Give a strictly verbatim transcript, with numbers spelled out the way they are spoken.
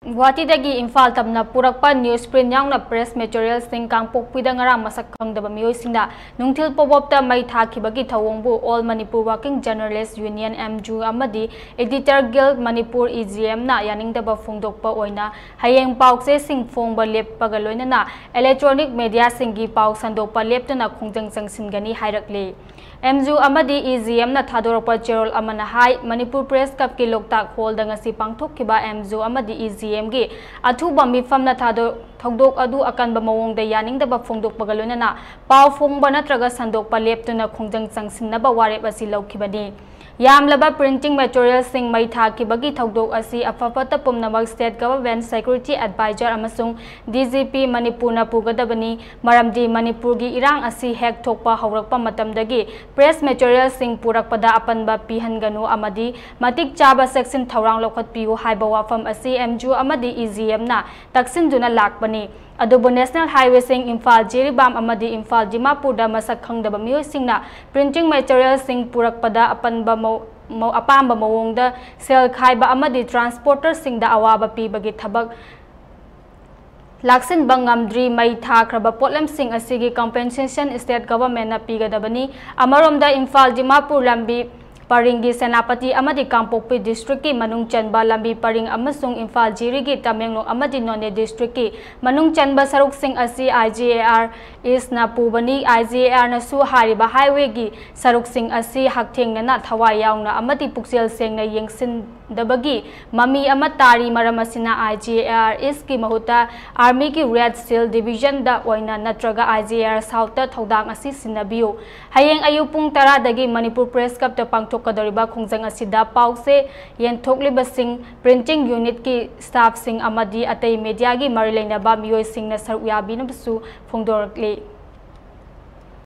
ꯒꯨꯋꯥꯍꯥꯇꯤꯗꯒꯤ ꯏꯝꯐꯥꯜ ꯇꯝꯅ ꯄꯨꯔꯛꯄ news print ꯌꯥꯎꯅ press materialꯁꯤꯡ꯫ ꯀꯥꯡꯄꯣꯛꯄꯤꯗ ꯉꯔꯥꯡ ꯃꯁꯛ ꯈꯪꯗꯕ ꯃꯤꯑꯣꯏꯁꯤꯡꯅ ꯅꯨꯡꯊꯤꯜ ꯄꯣꯕꯣꯞꯇ ꯃꯩ ꯊꯥꯈꯤꯕꯒꯤ ꯊꯧꯑꯣꯡꯕꯨ All Manipur Working Journalist Union, M J U, ꯑꯃꯗꯤ Editor Guild Manipur, E J M, ꯅ ꯌꯥꯅꯤꯡꯗꯕ ꯐꯣꯡꯗꯣꯛꯄ ꯑꯣꯏꯅ ꯍꯌꯦꯡ ꯄꯥꯎꯆꯦꯁꯤꯡ ꯐꯣꯡꯕ ꯂꯦꯞꯄꯒ ꯂꯣꯏꯅꯅ electronic mediaꯁꯤꯡꯒꯤ ꯄꯥꯎ ꯁꯟꯗꯣꯛꯄ ꯂꯦꯞꯇꯨꯅ ꯈꯣꯡꯖꯪ ꯆꯪꯁꯤꯟꯒꯅꯤ ꯍꯥꯏꯔꯛꯂꯤ꯫ M J U ꯑꯃꯗꯤ E J M ꯅ ꯊꯥꯗꯣꯔꯛꯄ ꯆꯦꯔꯣꯜ ꯑꯃꯅ ꯍꯥꯏ, ꯃꯅꯤꯄꯨꯔ Press Clubꯀꯤ ꯂꯣꯛꯇꯥꯛ ꯍꯣꯜꯗ ꯉꯁꯤ ꯄꯥꯡꯊꯣꯛꯈꯤꯕ M J U ꯑꯃꯗꯤ E J Mꯒꯤ ꯑꯊꯨꯕ ꯃꯤꯐꯝꯅ ꯊꯥꯗꯣ-, ꯊꯧꯗꯣꯛ ꯑꯗꯨ ꯑꯀꯟꯕ ꯃꯑꯣꯡꯗ ꯌꯥꯅꯤꯡꯗꯕ ꯐꯣꯡꯗꯣꯛꯄꯒ ꯂꯣꯏꯅꯅ ꯄꯥꯎ ꯐꯣꯡꯕ ꯅꯠꯇ꯭ꯔꯒ ꯁꯟꯗꯣꯛꯄ ꯂꯦꯞꯇꯨꯅ ꯈꯣꯡꯖꯪ ꯆꯪꯁꯤꯟꯅꯕ ꯋꯥꯔꯦꯞ ꯑꯁꯤ ꯂꯧꯈꯤꯕꯅꯤ꯫ ꯌꯥꯝꯂꯕ printing materialꯁꯤꯡ ꯃꯩ ꯊꯥꯈꯤꯕꯒꯤ ꯊꯧꯗꯣꯛ ꯑꯁꯤ ꯑꯐ ꯐꯠꯇ ꯄꯨꯝꯅꯃꯛ State Government Security Advisor ꯑꯃꯁꯨꯡ D G P ꯃꯅꯤꯄꯨꯔꯅ ꯄꯨꯒꯗꯕꯅꯤ, ꯃꯔꯝꯗꯤ ꯃꯅꯤꯄꯨꯔꯒꯤ ꯏꯔꯥꯡ ꯑꯁꯤ ꯍꯦꯛ ꯊꯣꯛꯄ ꯍꯧꯔꯛꯄ ꯃꯇꯝꯗꯒꯤ press materialꯁꯤꯡ ꯄꯨꯔꯛꯄꯗ ꯑꯄꯟꯕ ꯄꯤꯍꯟꯒꯅꯨ ꯑꯃꯗꯤ ꯃꯇꯤꯛ ꯆꯥꯕ ꯆꯦꯛꯁꯤꯟ ꯊꯧꯔꯥꯡ ꯂꯧꯈꯠꯄꯤꯌꯨ ꯍꯥꯏꯕ ꯋꯥꯐꯝ ꯑꯁꯤ M J U ꯑꯃꯗꯤ E J Mꯅ ꯇꯛꯁꯤꯟꯗꯨꯅ ꯂꯥꯛꯄꯅꯤ꯫ ꯑꯗꯨꯕꯨ National Highwayꯁꯤꯡ ꯏꯝꯐꯥꯜ ꯖꯤꯔꯤꯕꯥꯝ ꯑꯃꯗꯤ ꯏꯝꯐꯥꯜ ꯗꯤꯃꯥꯄꯨꯔꯗ ꯃꯁꯛ ꯈꯪꯗꯕ ꯃꯤꯑꯣꯏꯁꯤꯡꯅ printing materialꯁꯤꯡ ꯄꯨꯔꯛꯄꯗ ꯑꯄꯟꯕ ꯃꯑꯣ-, ꯃꯑꯣ-, ꯑꯄꯥꯝꯕ ꯃꯑꯣꯡꯗ ꯁꯦꯜ ꯈꯥꯏꯕ ꯑꯃꯗꯤ transporterꯁꯤꯡꯗ ꯑꯋꯥꯕ ꯄꯤꯕꯒꯤ ꯊꯕꯛ ꯂꯥꯛꯁꯤꯟꯕ ꯉꯝꯗ꯭ꯔꯤ꯫ ꯃꯩ ꯊꯥꯈ꯭ꯔꯕ ꯄꯣꯠꯂꯝꯁꯤꯡ ꯑꯁꯤꯒꯤ compensation State Governmentꯅ ꯄꯤꯒꯗꯕꯅꯤ꯫ ꯑꯃꯔꯣꯝꯗ ꯏꯝꯐꯥꯜ ꯗꯤꯃꯥꯄꯨꯔ ꯂꯝꯕꯤ ꯄꯔꯤꯡꯒꯤ ꯁꯦꯅꯥꯄꯇꯤ ꯑꯃꯗꯤ ꯀꯥꯡꯄꯣꯛꯄꯤ districtꯀꯤ ꯃꯅꯨꯡ ꯆꯟꯕ ꯂꯝꯕꯤ ꯄꯔꯤꯡ ꯑꯃꯁꯨꯡ ꯏꯝꯐꯥꯜ ꯖꯤꯔꯤꯒꯤ ꯇꯃꯦꯡꯂꯣꯡ ꯑꯃꯗꯤ ꯅꯣꯅꯦ districtꯀꯤ ꯃꯅꯨꯡ ꯆꯟꯕ ꯁꯔꯨꯛꯁꯤꯡ ꯑꯁꯤ I G A R Eastꯅ ꯄꯨꯕꯅꯤ꯫ I G A Rꯅꯁꯨ ꯍꯥꯏꯔꯤꯕ highwayꯒꯤ ꯁꯔꯨꯛꯁꯤꯡ ꯑꯁꯤ ꯍꯛꯊꯦꯡꯅꯅ ꯊꯋꯥꯏ ꯌꯥꯎꯅ ꯑꯃꯗꯤ ꯄꯨꯛꯆꯦꯜ ꯁꯦꯡꯅ ꯌꯦꯡꯁꯤꯟꯗꯕꯒꯤ ꯃꯃꯤ ꯑꯃ ꯇꯥꯔꯤ꯫ ꯃꯔꯝ ꯑꯁꯤꯅ I G A R Eastꯀꯤ ꯃꯍꯨꯠꯇ Armyꯒꯤ Red Shield Divisionꯗ ꯑꯣꯏꯅ ꯅꯠꯇ꯭ꯔꯒ I G A R Southꯇ ꯊꯧꯗꯥꯡ ꯑꯁꯤ ꯁꯤꯟꯅꯕꯤꯌꯨ꯫ ꯍꯌꯦꯡ ꯑꯌꯨꯛ ꯄꯨꯡ ꯇꯔꯥꯗꯒꯤ ꯃꯅꯤꯄꯨꯔ Press Clubꯇ ꯄꯥꯡꯊꯣꯛꯀꯗꯧꯔꯤꯕ ꯈꯣꯡꯖꯪ ꯑꯁꯤꯗ ꯄꯥꯎꯆꯦ ꯌꯦꯟꯊꯣꯛꯂꯤꯕꯁꯤꯡ, printing unitꯀꯤ staffꯁꯤꯡ ꯑꯃꯗꯤ ꯑꯇꯩ mediaꯒꯤ ꯃꯔꯤ ꯂꯩꯅꯕ ꯃꯤꯑꯣꯏꯁꯤꯡꯅ ꯁꯔꯨꯛ ꯌꯥꯕꯤꯅꯕꯁꯨ ꯐꯣꯡꯗꯣꯔꯛꯂꯤ꯫